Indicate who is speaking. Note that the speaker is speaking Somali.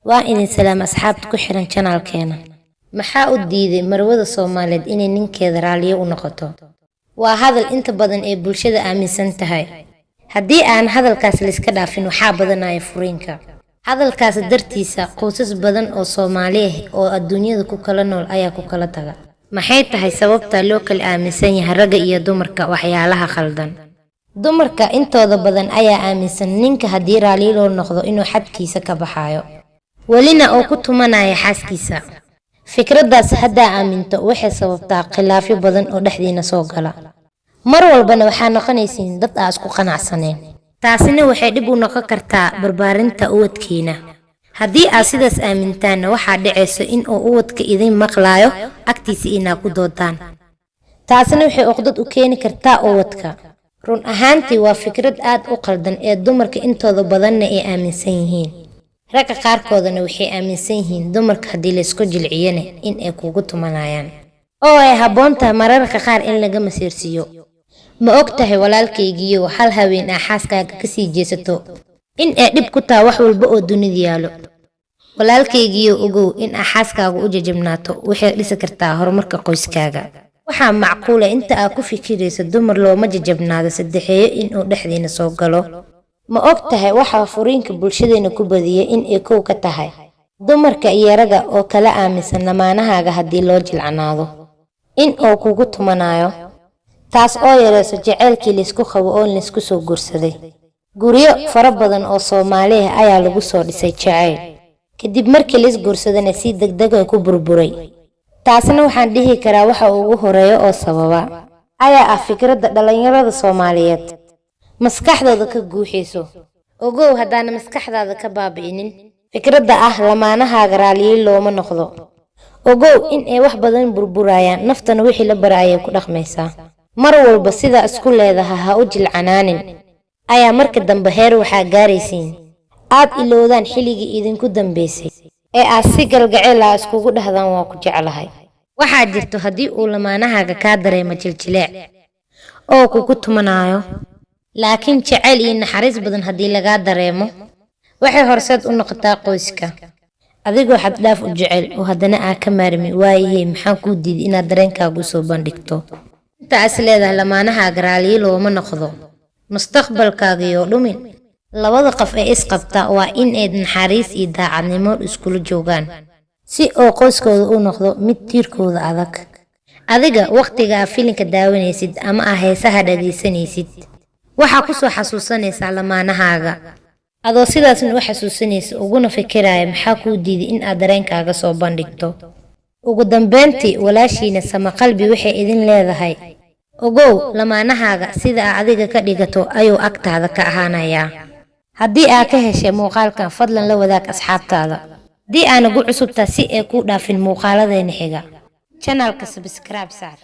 Speaker 1: Waan idin salaam asxaabta ku xiran channelkeena. Maxaa u diiday marwada Soomaaliyeed inay ninkeeda raaliyo u noqoto? Waa hadal inta badan ee bulshada aaminsan tahay. Haddii aan hadalkaas la iska dhaafin, waxaa badanaya furiinka. Hadalkaas dartiisa qoysas badan oo Soomaali ah oo adduunyada ku kala nool ayaa ku kala taga. Maxay tahay sababta loo kala aaminsan yahay ragga iyo dumarka waxyaalaha khaldan? Dumarka intooda badan ayaa aaminsan ninka haddii raali loo noqdo inuu xadkiisa ka baxayo, welina oo ku tumanaya xaaskiisa. Fikraddaas haddaa aaminto waxay sababtaa khilaafyo badan oo dhexdiina soo gala. Mar walbana waxaa noqonaysiin dad aa isku qanacsaneen. Taasina waxay dhib u noqon kartaa barbaarinta ubadkiina. Haddii aad sidaas aamintaanna, waxaa dhacayso in uu ubadka idin maqlaayo agtiisa inaa ku doodaan. Taasina waxay uqdad u keeni kartaa ubadka. Run ahaantii waa fikrad aad u qaldan ee dumarka intooda badanna ay aaminsan yihiin. Ragga qaarkoodana waxay aaminsan yihiin dumarka haddii la isku jilciyana in ay kugu tumanayaan, oo ay habboon tahay mararka qaar in laga masiirsiiyo. Ma og tahay, walaalkaygiiyow, hal haween aa xaaskaaga kasii jeesato in ay dhib ku tahay wax walba oo dunida yaalo? Walaalkaygiiyow, ogow in aa xaaskaaga u jajabnaato waxay dhisi kartaa horumarka qoyskaaga. Waxaa macquula inta aad ku fikirayso dumar looma jajabnaado saddexeeyo inuu dhexdiina soo galo. Ma og tahay waxaa furiinka bulshadeena ku badiyay in ay kow ka tahay dumarka iyo ragga oo kala aaminsan lamaanahaaga haddii loo jilcanaado in uu kugu tumanayo, taas oo yareyso jaceylkii laysku qabo oo laysku soo guursaday? Guryo fara badan oo Soomaali ah ayaa lagu soo dhisay jacayl, kadib markii lays guursadana si degdeg ah ku burburay. Taasna waxaan dhihi karaa waxa ugu horeeya oo sababa ayaa ah fikradda dhalinyarada Soomaaliyeed maskaxdooda ka guuxayso. Ogow, haddaana maskaxdaada ka baabi'inin fikradda ah lamaanahaaga raaliye looma noqdo, ogow in ay wax badan burburayaan. Naftana wixii la bara ayay ku dhaqmaysaa. Mar walba sidaa isku leedaha ha u jilcanaanin ayaa marka dambe heer waxaa gaaraysiin aad ilowdaan xilligii idinku dambeysay ee aad si galgaceel ah iskugu dhahdaan "Waa ku jeclahay." Waxaa jirto haddii uu lamaanahaaga kaa dareemo jiljileec oo kugu tumanayo, laakiin jacayl iyo naxariis badan haddii lagaa dareemo, waxay horseed u noqotaa qoyska. Adigoo xad dhaaf u jecel oo haddana aa ka maarmi waayahey, maxaan kuu diiday inaad dareenkaaga usoo bandhigto? Inta is leedahay lamaanahaaga raaliye looma noqdo, mustaqbalkaaga yoo dhumin. Labada qof ee isqabta waa in ay naxariis iyo daacadnimo iskula joogaan si oo qoyskooda u noqdo mid tiirkooda adag. Adiga waqtiga aa filinka daawanaysid ama aa heesaha dhagaysanaysid, waxaa kusoo xasuusanaysaa lamaanahaaga. Adoo sidaasna u xasuusanaysa uguna fikiraya, maxaa kuu diiday in aad dareenkaaga soo bandhigto? Ugu dambeyntii, walaashiina Sama Qalbi waxay idin leedahay: ogow, lamaanahaaga sida aa adiga ka dhigato ayuu agtaada ka ahaanayaa. Haddii aa ka heshay muuqaalkan, fadlan la wadaag asxaabtaada. Haddii aanagu cusubtaa, si ay kuu dhaafin muuqaaladeena xiga, channelka subscribe saar.